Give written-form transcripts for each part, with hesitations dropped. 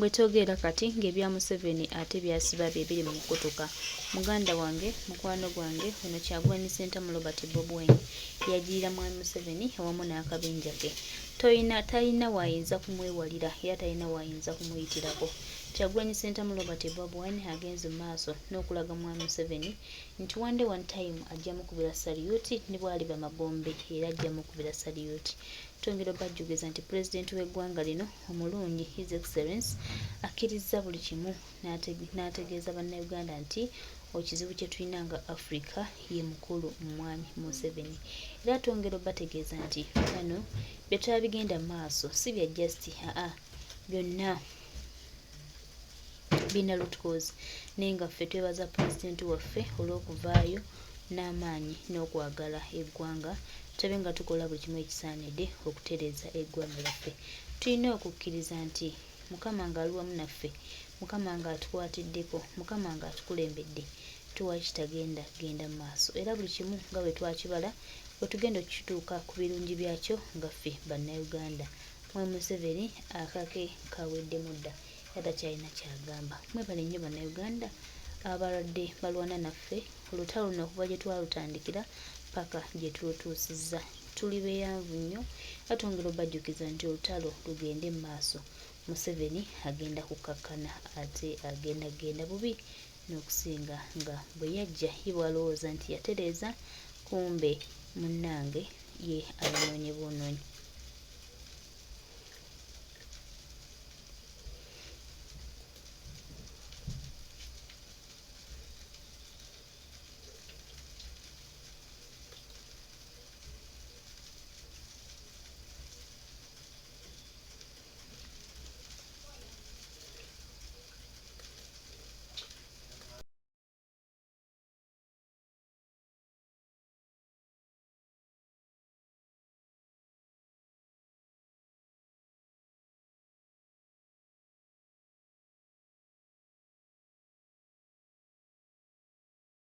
Bwetwogerera kati ng'ebya Museveni ate byasiba bye biri mu kukutuka. Muganda wange, mukwano gwange, ono Kyagulanyi Ssentamu Robert Bobi Wine yajjirira Mwami Museveni awamu n'akabinja ke. Toyina, talina w'ayinza kumwewalira era talina w'ayinza kumuyitirako. Kyagulanyi Ssentamu Robert Bobi Wine agenze mu maaso n'okulaga Mwami Museveni nti one day one time ajja mukubira saliyuti ne bw'aliba magombe era ajja mukubira saliyuti. Twongera obajjukiza nti Pulezidenti w'eggwanga lino omulungi His Excellence akkirizza buli kimu n'ategeeza Bannayuganda nti okizibu kye tulina nga Africa ye mukulu Mwami Museveni. Era twongera obategeeza nti bano bye tulaba bigenda mu maaso si bya just aa byonna birina root cause, naye nga ffe twebaza Pulezidenti waffe olw'okuvaayo n'amaanyi n'okwagala eggwanga tulabe nga tukola buli kimu ekisaanidde okutereeza eggwanga lyaffe. Tulina okukkiriza nti Mukama ng'ali wamu naffe, Mukama ng'atukwatiddeko, Mukama ng'atukulembedde, tewali kitagenda kugenda mu maaso. Era buli kimu nga bwe twakibala, bwe tugenda okukituuka ku birungi byakyo nga ffe Bannayuganda. Mwami Museveni akake kaweddemu dda era takyalina ky'agamba. Mwebale nnyo Bannayuganda abalwadde balwana naffe olutalo luno okuva gye twalutandikira paka gye tulutuusizza. Tuli beeyanvu nnyo era twongera obajjukiza nti olutalo lugende mu maaso. Museveni agenda kukkakkana ate agenda kugenda bubi n'okusinga nga bwe yajja ye bw'alowooza nti yatereeza kumbe munnange ye ayonoonye bwonoonyi.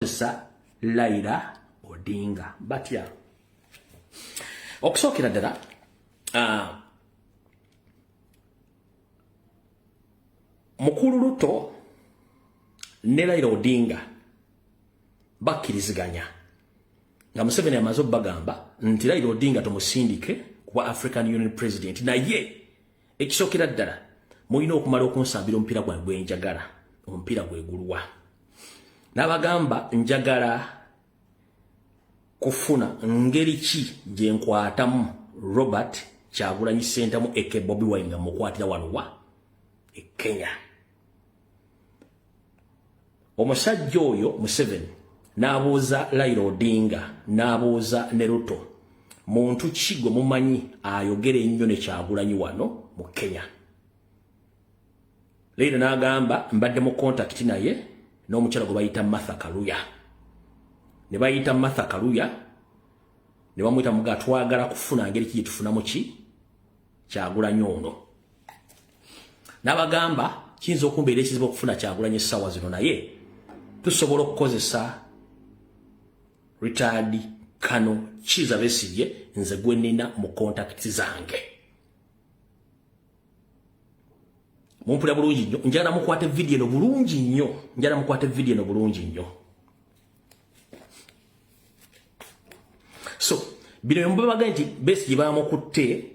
Sa Laila Odinga batya okusookera ddala mukulu Ruto ne Laila Odinga bakkiriziganya nga Museveni amaze obbagamba nti Raila Odinga tumusindike kuba African Union President, naye ekisookera ddala mulina okumala okunsambira omupiira gwange gwe njagala, omupiira gwe guluwa. N'abagamba njagala kufuna ngeri ki gye nkwatamu Robert Kyagulanyi Ssentamu aka Bobi Wine nga mukwatira wano wa e Kenya. Omusajja oyo Museveni n'abuuza Raila Odinga n'abuuza ne Ruto, muntu ki gwe mumanyi ayogera ennyo ne Kyagulanyi wano mu Kenya? Raila n'agamba mbadde mu contact naye n'omukyala gwe bayita Martha Kaluya. Ne bayita Martha Kaluya ne bamuyita muga twagala kufuna ngeri ki gye tufunamu ki Kyagulanyi ono. N'abagamba kiyinza okumbeera ekizibu okufuna Kyagulanyi essaawa zino, naye tusobola okukozesa retired Kano Kiiza Besigye nze gwe nnina mu contacts zange. Mumpulira bulungi nnyo, njagala mukwate vidiyo eno bulungi nnyo, njagala mukwate vidiyo eno bulungi nnyo. So bino byemubaga nti Besigye bamukutte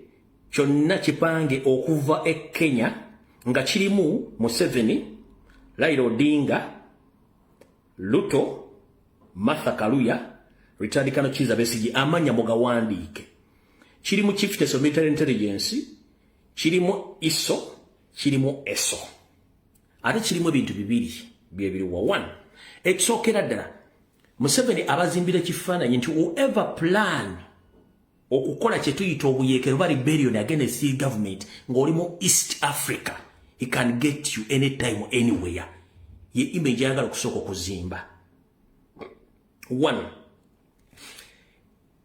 kyonna kipange okuva e Kenya nga kirimu Museveni, Raila Odinga, Ruto, Martha Kaluya, retired Colonel Kiiza Besigye, amanya mugawandiike. Kirimu Chieftaincy of Military Intelligence, kirimu ISO, kirimu ESO. Ate kirimu ebintu bibiri byebiriwa. One, ekisookera ddala Museveni abazimbira ekifaananyi nti whoever plan okukola kye tuyita obuyeekero oba rebellion against the government ng'oli mu East Africa, he can get you anytime anywhere. Ye image ayagala okusooka okuzimba. One,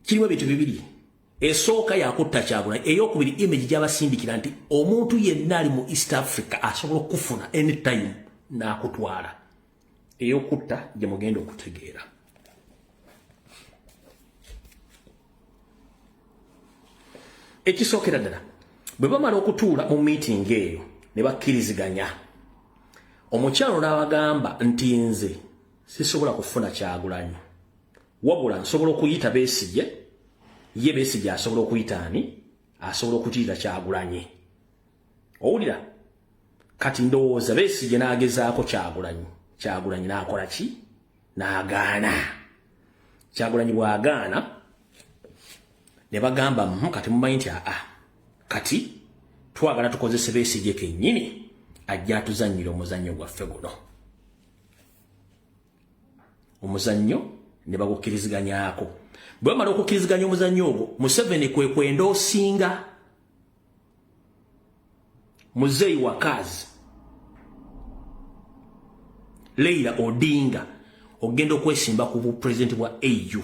kirimu ebintu bibiri. Esooka yakutta Kyagulanyi, eyokubiri image gy'abasindikira nti omuntu yenna ali mu East Africa asobola okufuna anytime n'akutwala. Eyokutta gye mugenda okutegeera. Ekisookera ddala bwe bamala okutuula mu meeting eyo ne Ne bakkiriziganya. Omukyalo n'abagamba nti nze sisobola kufuna Kyagulanyi, wabula nsobola okuyita Besigye, ye Besigye asobola okuyita ani, asobola okuyita Kyagulanyi. Owulira? Kati ndowooza Besigye n'agezaako Kyagulanyi, Kyagulanyi n'akola ki? N'agaana. Kyagulanyi bw'agaana ne bagamba, kati mumanyi nti aa, kati twagala tukozese Besigye kennyini ajja atuzannyira omuzannyo gwaffe guno. Omuzannyo ne bagukkiriziganyaako. Bwe bamala okukkiriziganya omuzannyo ogwo, Museveni kwe kwenda osinga Muzeeyi Wakazi Leila Odinga ogenda okwesimba ku bupulezidenti bwa AU.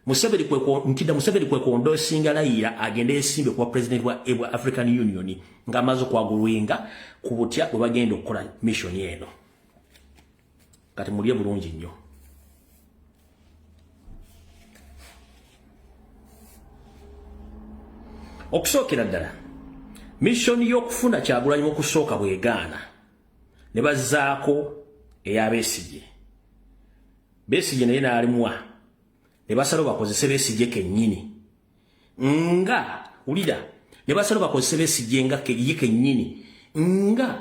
Museveni kwe nkida Museveni kwe kwenda osinga Raila agende esimbe kuba president bwa African Union ng'amaze okwagulwinga ku butya bwe bagenda okukola mission eno. Kati mulye bulungi nnyo. Okusookera ddala, mission y'okufuna Kyagulanyi mu kusooka bwegaana, ne bazzaako eya Besigye. Besigye naye n'alimwa, ne basalawo bakozese Besigye kennyini. Nga wulira, ne basalawo bakozese Besigye nga ye kennyini, nga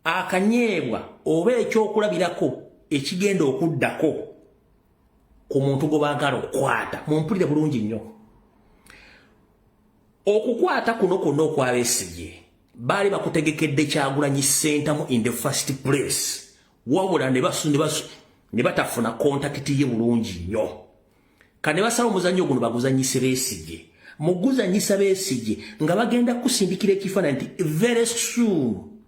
akanyeebwa oba ekyokulabirako ekigenda okuddako ku muntu gwe baagala okukwata. Mumpulire bulungi nnyo. Okukwata kuno kwonna okwa Besigye baali bakutegekedde Kyagulanyi Ssentamu in the first place, wabula ne batafuna contact ye bulungi nnyo. Ka ne basala omuzannyo guno baguzannyise Besigye. Mu guzannyisa Besigye nga bagenda kusindikira ekifaananyi nti very soon,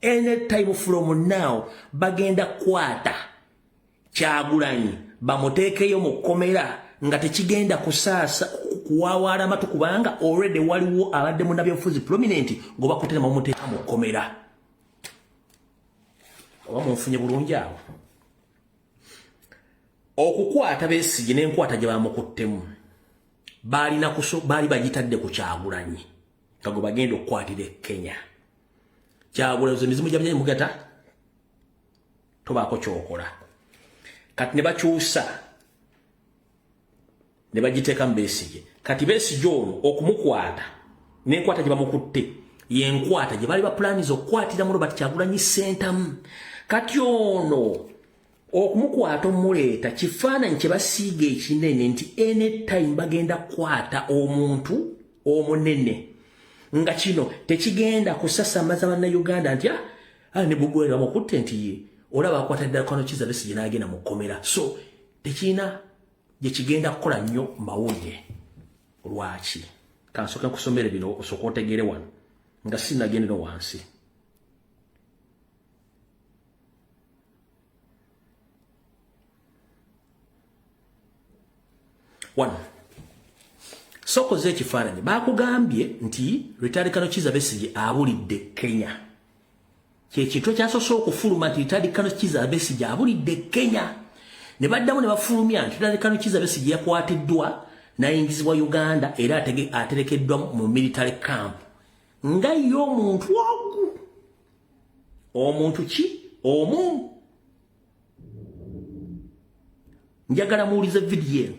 any time from now, bagenda kukwata Kyagulanyi bamuteekeyo mu kkomera nga tekigenda kusaasa kuwawaala amatu, kubanga already waliwo abadde munnabyabufuzi prominent gwe bakutte bamuteeka mu kkomera. Oba munfunye bulungi awo? Okukwata Besigye n'enkwata gye bamukuttemu baalina baali bagitadde ku Kyagulanyi nga gwe bagenda okukwatira e Kenya. Kyagulanyi emizimu gya mugata tobaako kyokola. Kati ne bakyusa ne bagiteeka mu Besigye. Kati Besigye ono okumukwata n'enkwata gye bamukutte yenkwata gye baali bapulaniza okukwatira mu Robert Kyagulanyi Ssentamu. Kati ono okumukwata omuleeta kifaananyi kye basiiga ekinene nti anytime bagenda kukwata omuntu omunene, nga kino tekigenda kusasamaza Bannayuganda nti ah, ne bugwere bamukutte nti ye olaba akwata ddala kano Kizza Besigye n'agenda mu kkomera. So tekirina gye kigenda kukola nnyo mawulire. Lwaki? Kansooke nkusomere bino osooke otegeere wano nga sinnagendero wansi. Wano sokoze ekifaananyi bakugambye nti retired Colonel Kizza Besigye abulidde Kenya. Kyekintu ekyasoose okufuluma nti retired Colonel Kizza Besigye abulidde Kenya. Ne baddamu ne bafulumya nti retired Colonel Kizza Besigye yakwatiddwa n'ayingizibwa Uganda era aterekeddwa mu military camp. Nga ye omuntu ogu, omuntu ki omu. Njagala muwulize vidiyo eno.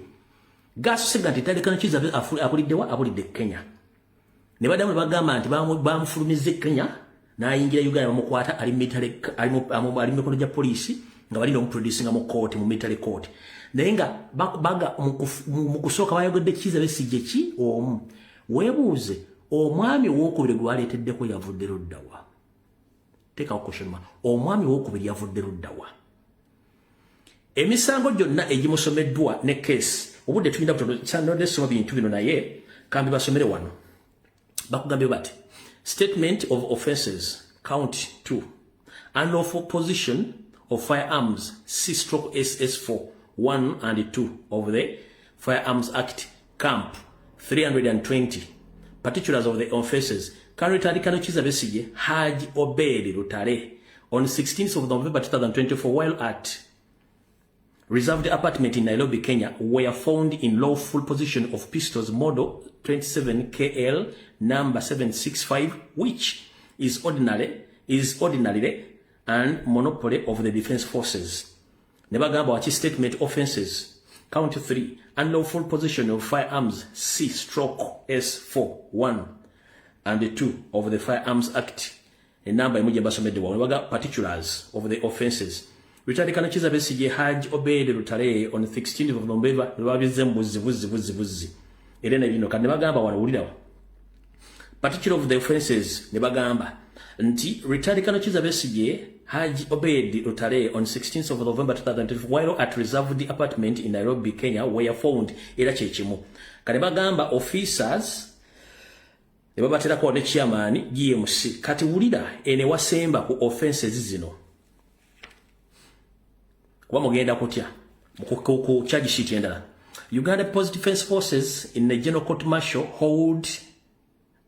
Gasosega nti retired Colonel Kizza abuliddewa? Abulidde Kenya. Ne baddamu ne bagamba nti bamufulumizza e Kenya n'ayingira Uganda, bamukwata ali mu mikono gya poliisi nga balina omuproducinga mu kooti, mu military court. Naye nga baga mu kusooka bayogedde Kizza Besigye ki omu. Weebuuze, omwami owookubiri gwe baleeteddeko yavudde luddawa? Teekawo question mark. Omwami owookubiri yavudde luddawa? Emisango gyonna egimusomeddwa ne case, obudde tulina butono, kyanodde soma bintu bino, naye kambi basomere wano. Bakugambye bati statement of offenses, count 2, unlawful possession of firearms, C stroke SS4 1 and 2 of the Firearms Act, Camp 320. Particulars of the offenses: Retired Colonel Kizza Besigye Haji Obed Lutale, on 16th of November 2024, while at reserved apartment in Nairobi, Kenya, were found in lawful possession of pistols model 27 KL number 765, which is ordinarily and monopoly of the defense forces. Ne bagamba waki statement offenses. Count 3, unlawful possession of firearms, C/S4 1 and 2 of the Firearms Act. Enamba emu gye basomedde wawe baga particulars of the offenses. Retired Colonel Kizza Besigye, Haj Obed Lutale, on 16th of November, ne babizze mu buzzi buzzi buzzi buzzi. Era ne bino kati ne bagamba wano, wulirawo particular of the offenses, ne bagamba nti retired Colonel Kizza Besigye, Haj Obed Lutale, on 16th of November 2024 while at reserved apartment in Nairobi, Kenya, were found. Era kyekimu kati bagamba officers ne babaterako ne chairman GMC. Kati wulira ene wasemba ku offenses zino, kuba mugenda kutya ku charge sheet endala. Uganda People's Defense Forces in the General Court Martial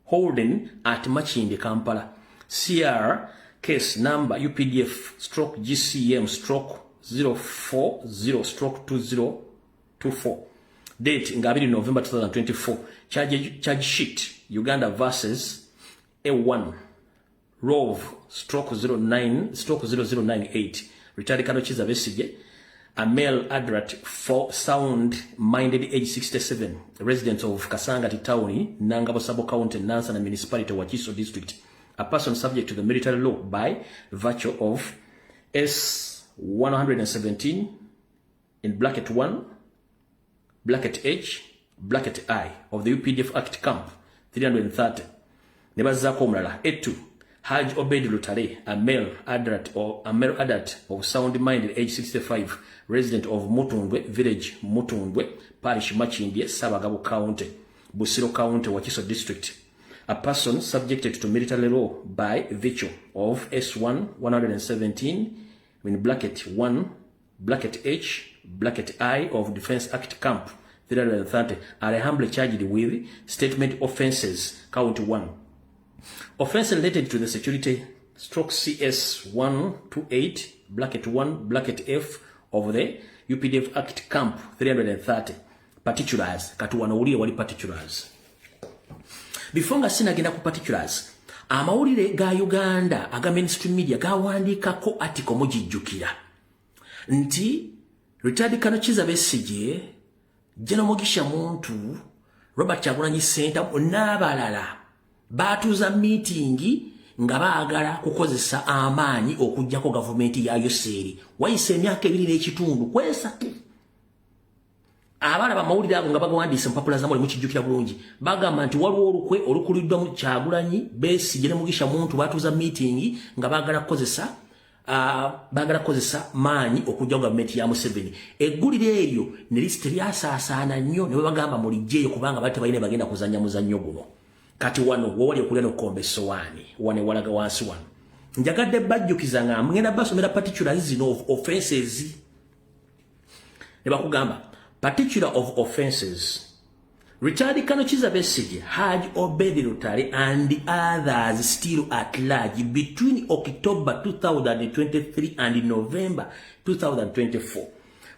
holding at Makindye, Kampala, CR case number UPDF/GCM/040/2024, date nga 2 November 2024. Charge sheet Uganda versus A1 Rove/09/0098, retired Colonel Kizza Besigye, a male adult for sound minded, age 67, resident of Kasangati Town, Nangabo Sub County, Nansana Municipality, Wakiso District, a person subject to the military law by virtue of S 117 in bracket 1 bracket H bracket I of the UPDF Act Camp 330. Ne bazzaako omulala, A2 Haj Obed Lutale, a male adult of sound mind, age 65, resident of Mutundwe Village, Mutundwe Parish, Makindye, Ssabagabo County, Busiro County, Wakiso District, a person subjected to military law by virtue of S1 117 in bracket 1 bracket H bracket I of Defense Act Camp 330, are humbly charged with statement offenses. Count 1, offense related to the security, stroke CS 128 bracket 1 bracket F of the UPDF Act Camp 330. Particulars. Kati wano wulire wali particulars. Before nga sinagenda ku particulars, amawulire ga Uganda aga mainstream media gawandiikako article, mugijjukira, nti retired Colonel Kizza Besigye, General Mugisha Muntu, Robert Kyagulanyi Ssentamu n'abalala baatuuza meeting nga baagala kukozesa amaanyi okuggyako gavumenti ya Yoweri. Wayise emyaka 2.5 kwesatu. Abalaba amawulire ago nga bagawandiise mpapula zamwe mukijjukira bulungi, bagamba nti waliwo olukwe olukuliddwa mu Kyagulanyi, Besigye ne Mugisha Muntu, batuuza meeting nga baagala kukozesa maanyi okugyawo gavumenti ya Museveni. Eggulire eryo ne lisite lyasaasaana nnyo ne babagamba mulijjeeyo kubanga bali tebalina bagenda kuzannya muzannyo guno. Kati wano wowali okulya n'okukomba essowaani, wano ewalaga wansi wano njagadde bajjukiza nga ngenda basomera particulars zino of offenses. Ne bakugamba particular of offenses: Richard Kano Kizza Besigye, Haj Obed Lutale and others still at large, between October 2023 and November 2024,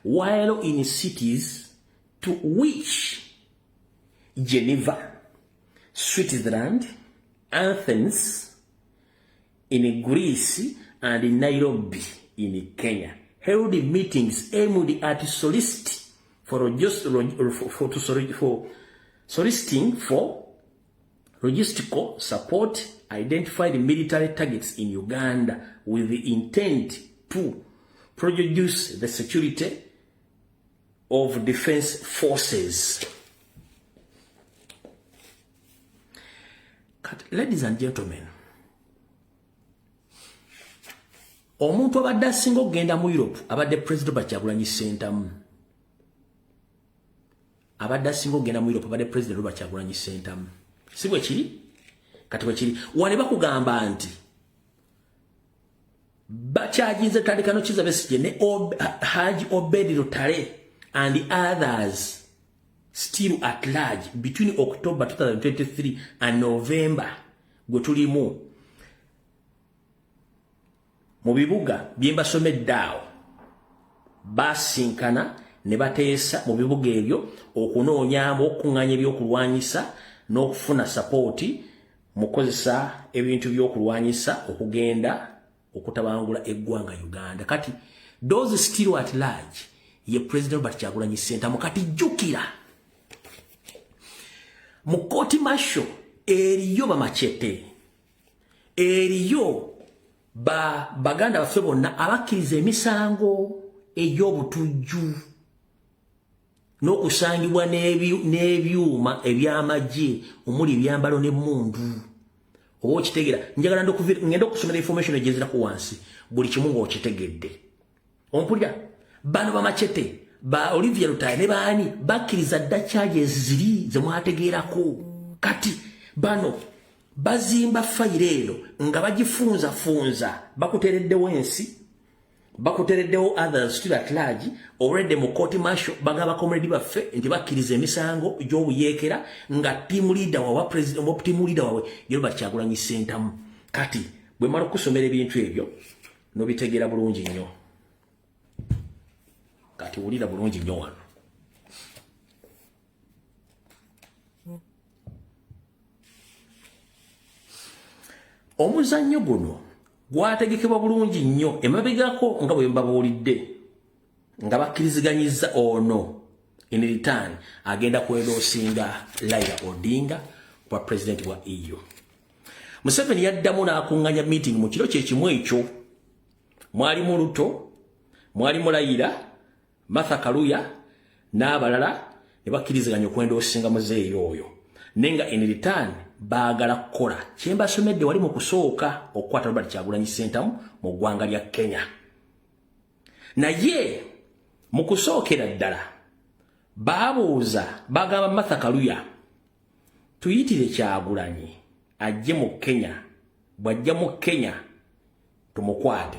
while in cities to which Geneva, Switzerland, Athens in Greece and Nairobi in Kenya, held meetings aimed at solicit for just for, to, sorry, for soliciting for logistical support, identified military targets in Uganda with the intent to produce the security of defense forces. Ladies and gentlemen, omuntu abadde asinga okugenda mu Europe abadde President Robert Kyagulanyi Ssentamu. Abadde asinga okugenda mu Europe abadde President Robert Kyagulanyi Ssentamu, si bwe kiri? Kati bwe kiri wane bakugamba nti bakyajinze tandikano Kizza Besigye ne Haji Obed Lutale and others still at large between October 2023 and November gwe tulimu, mu bibuga bye mbasomedde awo basinkana ne bateesa mu bibuga ebyo okunoonyaamu, okukuŋŋaanya ebyokulwanyisa n'okufuna support. Mu kukozesa ebintu by'okulwanyisa okugenda okutabangula eggwanga Uganda. Kati those still at large ye President Robert Kyagulanyi Ssentamu. Kati jjukira, mu court martial eriyo bamachete, eriyo ba baganda baffe bonna abakkiriza emisango egy'obutujju n'okusangibwa n'ebyuma ebyamagye omuli ebyambalo n'emmundu. Oba okitegeera, njagala ngenda okusomera information egyezirako wansi, buli kimu ng'okitegedde. Ompulira? Bano bamachete ba Olivia Lutaaya ne baani bakkiriza dda charges ziri ze mwategeerako. Kati bano bazimba fayiro eno nga bagifunzafunza, bakuteereddewo ensi, bakutereddewo others still at large already mu court martial. Bagaba comrade baffe nti bakkiriza emisango gy'obuyeekera nga team leader wawa president, team leader wawe Robert Kyagulanyi Ssentamu. Kati bwe mala okusomera ebintu ebyo n'obitegeera bulungi nnyo, kati wulira bulungi nnyo wano. Omuzannyo guno gwategekebwa bulungi nnyo emabegako nga bwe mbabuulidde, nga bakkiriziganyiza ono in return agenda kwendoosinga Raila Odinga kwa president wa EU. Museveni yaddamu n'akuŋŋanya meeting mu kiro kye kimu ekyo. Mwalimu Ruto, mwalimu Raila, Martha Kaluya n'abalala, ne bakkiriziganya okwendoosinga muzeeyi oyo, naye nga in return baagala kukola kye mbasomedde wali mu kusooka, okukwata Robert Kyagulanyi Ssentamu mu ggwanga lya Kenya. Naye mu kusookera ddala baabuuza, bagamba Martha Kaluya, "Tuyitire Kyagulanyi ajje mu Kenya, bw'ajja mu Kenya tumukwate."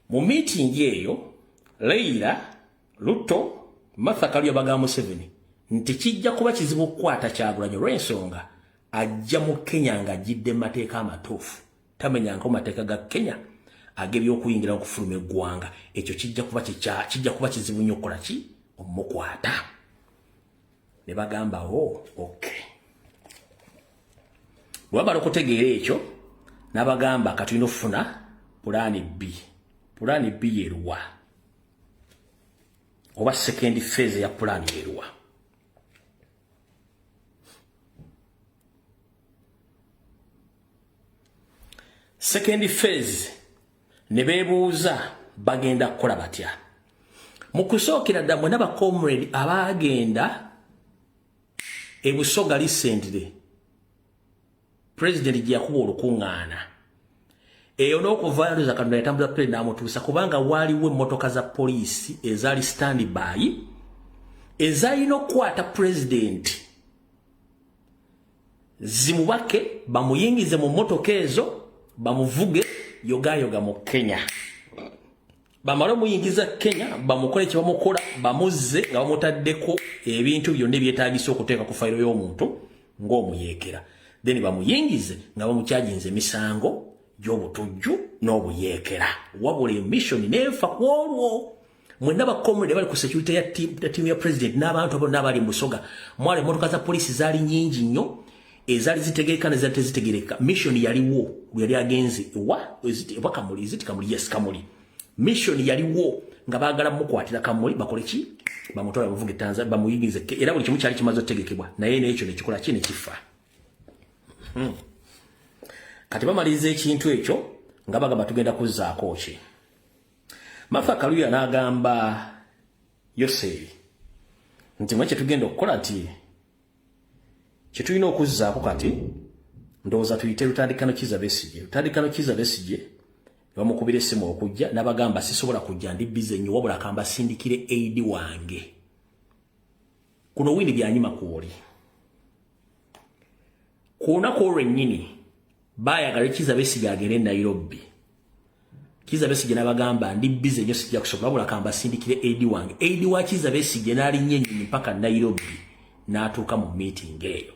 Mu meeting eyo Raila, Ruto, Martha Kaluya bagamba Museveni nti kijja kuba kizibu okukwata Kyagulanyi olw'ensonga ajja mu Kenya ng'ajjidde mu mateeka amatuufu, tamenyangako mateeka ga Kenya ag'ebyokuyingira n'okufuluma eggwanga. Ekyo kijja kuba kizibu nnyo okukola ki, omukwata. Ne bagamba, "Oh, okay." Bwe bamala okutegeera ekyo, n'abagamba, "Katulina okufuna plan B." Plan B yeruwa, oba second phase ya plan yeruwa? Second phase, ne beebuuza bagenda kukola batya. Mu kusookera ddala, mwena ba comrade abaagenda ebusoga recently, president gye yakuba olukuŋŋaana eyo n'okuvaayo, ndoza Katonda yatambuza president n'amutuusa, kubanga waaliwo emmotoka za poliisi ezaali standby ezalina okukwata president, zimubake, bamuyingize mu mmotoka ezo, bamuvuge yogayoga mu Kenya, bamale omuyingiza Kenya, bamukole kye bamukola, bamuzze nga bamutaddeko ebintu byonna ebyetaagisa okuteeka ku fayiro y'omuntu ng'omuyeekera, then bamuyingize nga bamukyajinza emisango gy'obutujju n'obuyeekera. Wabula emission neefa ku olwo. Mwenna ba comrade bali ku security ya team ya president n'abantu abo n'abali mu Busoga, mwali emmotoka za poliisi zaali nnyingi nnyo ezaali zitegereka nezaali tezitegereka. Mission yaliwo lwe yali agenze ewa oba Kamuli, is it Kamuli? Yes, Kamuli. Mission yaliwo nga baagala mukwatira Kamuli, bakole ki, bamutwala, bamuvuge Tanzania, bamuyingize, era buli kimu kyali kimaze otegekebwa, naye n'ekyo nekikola ki, nekifa. Kati bamaliriza ekintu ekyo nga bagamba tugenda kuzzaako ki. Martha Kaluya n'agamba Yoseri nti mwe kyetugenda okukola, nti kyetulina okuzzaako kati, ndowooza tuyite Lutandikano Kiza Besigye. Lutandikano Kiza Besigye bamukubira essimu okujja, n'abagamba, "Sisobola kujja, ndi busy nnyo, wabula kambasindikire aide wange." Kuno Winnie Byanyima kwoli. Ku lunaku olwo lwennyini baayagala Kiza Besigye agende e Nairobi. Kiza Besigye n'abagamba, "Ndi busy nnyo, sijja kusobola, wabula kambasindikire aide wange." Aide wa Kiza Besigye n'alinnya ennyonyi mpaka Nairobi, n'atuuka mu meeting eyo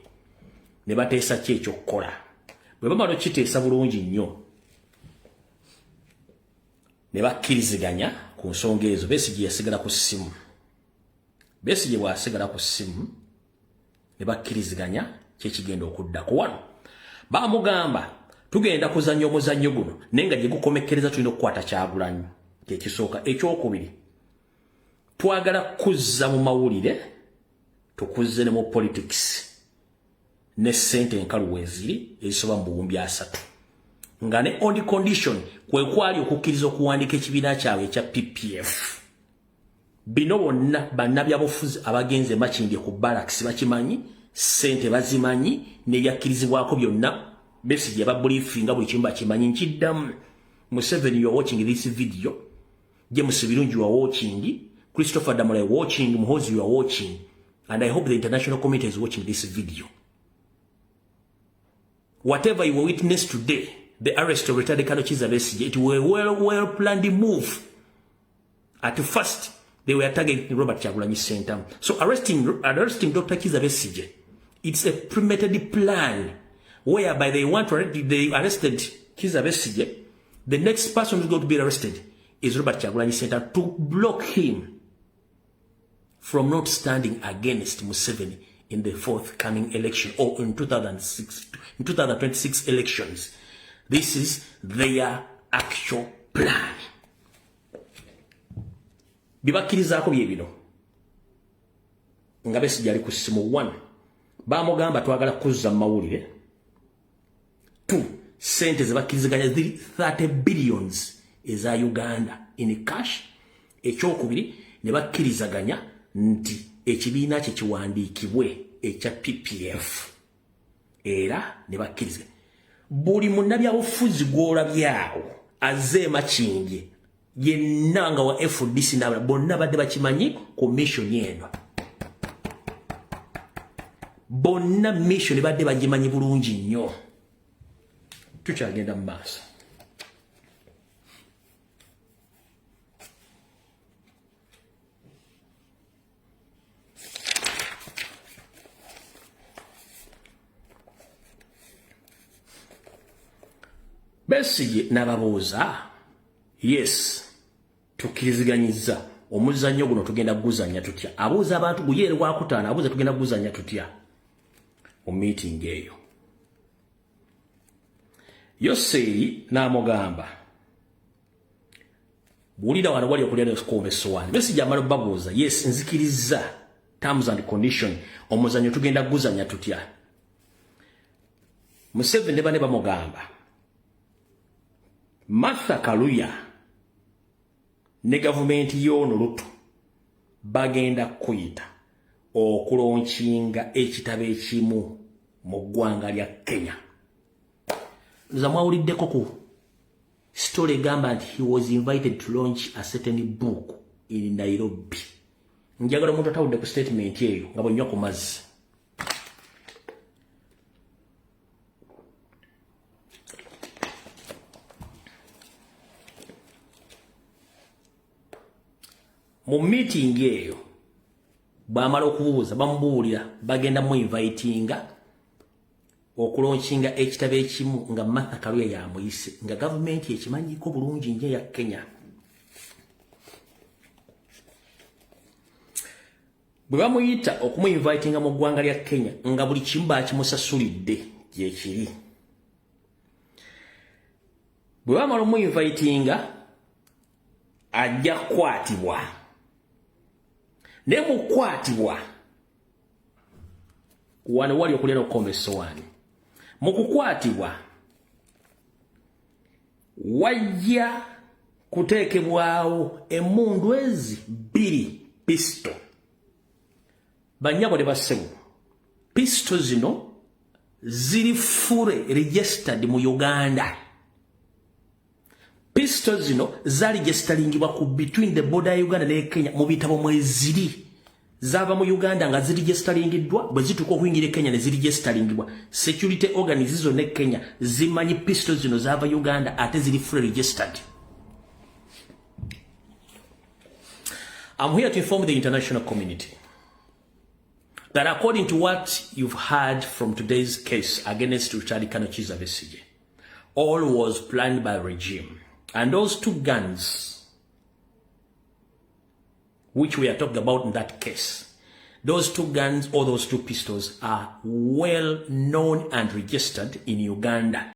ne bateesa ki ekyokukola. Bwe bamala okukiteesa bulungi nnyo ne bakkiriziganya ku nsonga ezo, Besigye yasigala ku ssimu. Besigye bw'asigala ku ssimu ne bakkiriziganya kyekigenda okuddako wano. Bamugamba tugenda kuzannya omuzannyo guno, naye nga gye gukomekkereza tulina okukwata Kyagulanyi. Kyekisooka. Ekyokubiri, twagala kuzza mu mawulire, tukuzze ne mu politics ne ssente enkalu weeziri ezisoba mu 30,000, nga ne on condition kwe kwali okukkiriza okuwandiika ekibiina kyabwe ekya PPF. Bino bonna bannabyabufuzi abagenze Makindye ku barracks bakimanyi, ssente bazimanyi, nebyakkirizibwako byonna. Besigye yababriefinga, buli kimu bakimanyi. Nkiddamu, Museveni, you are watching this video. James Birungi, you are watching. Christopher Damula, you are watching. Muhoozi, you are watching, and I hope the international community is watching this video. Whatever you witness today, the arrest of retired Colonel Kizza Besigye, it was a well planned move. At first they were targeting Robert Kyagulanyi Ssentamu. So arresting Dr. Kizza Besigye, it's a premeditated plan whereby they want to arrest, they arrested Kizza Besigye. The next person who's going to be arrested is Robert Kyagulanyi Ssentamu, to block him from not standing against Museveni in the forthcoming election or in 2006, in 2026 elections. This is their actual plan. Bibakkirizaako bye bino nga Besigye ali ku ssimu. 1, bamugamba twagala kuzza mu mawulire. 2, sente zebakkiriziganya ziri 30 billions eza Uganda in cash. Ekyokubiri, ne bakkirizaganya nti ekibiina kye kiwandiikibwe ekya PPF, era ne bakkiriziganya. Buli munnabyabufuzi gw'olabyawo azze Makindye yenna nga wa FDC n'abalala bonna badde bakimanyi ku mission eno. Bonna mission badde bagimanyi bulungi nnyo. Tukyagenda mu maaso. Besigye n'ababuuza, "Yes, tukkiriziganyizza, omuzannyo guno tugenda kuguzannya tutya?" Abuuza abantu guyeere gwakutaano, abuuza tugenda kuguzannya tutya mu meeting eyo. Yoseeri n'amugamba, "Buulira wano wali okulya nekukomba essowaani." Besigye amala obabuuza, "Yes, nzikirizza terms and condition, omuzannyo tugenda kuguzannya tutya?" Museveni ne bane bamugamba, "Martha Kaluya ne gavumenti y'ono Ruto bagenda kuyita okulaunchinga ekitabo ekimu mu ggwanga lya Kenya." Nza mwawuliddeko ku story egamba nti he was invited to launch a certain book in Nairobi. Njagala omuntu atawudde ku statement eyo nga bwenywa ku mazzi. Mu meeting eyo bwamala okubuuza, bamubuulira bagenda mu invitinga okulaunchinga ekitabo ekimu nga Martha Kaluya yamuyise, nga gavumenti ekimanyiko bulungi nnyo ya Kenya. Bwe bamuyita okumuinvitinga mu ggwanga lya Kenya, nga buli kimu bakimusasulidde gyekiri, bwe bamala omuinvitinga ajja kukwatibwa. Naye mukukwatibwa, wano wali okulya n'okukomba essowaani, mu kukwatibwa wajja kuteekebwawo emmundu ezi bbiri, pistol. Bannyabo ne bassebo, pistol zino ziri fully registered mu Uganda. Pistol zino zaregisteringibwa ku between the border ya Uganda ne Kenya, mu bitabo mweziri. Zava mu Uganda nga ziregisteringiddwa, bwe zituuka okuyingira e Kenya ne ziregisteringibbwa. Security organs zonna e Kenya zimanyi pistol zino zava Uganda, ate ziri fully registered. I'm here to inform the international community that according to what you've heard from today's case against Richard Kano Kizza Besigye, all was planned by regime. And those two guns, which we are talking about in that case, Those two guns or those two pistols are well known and registered in Uganda.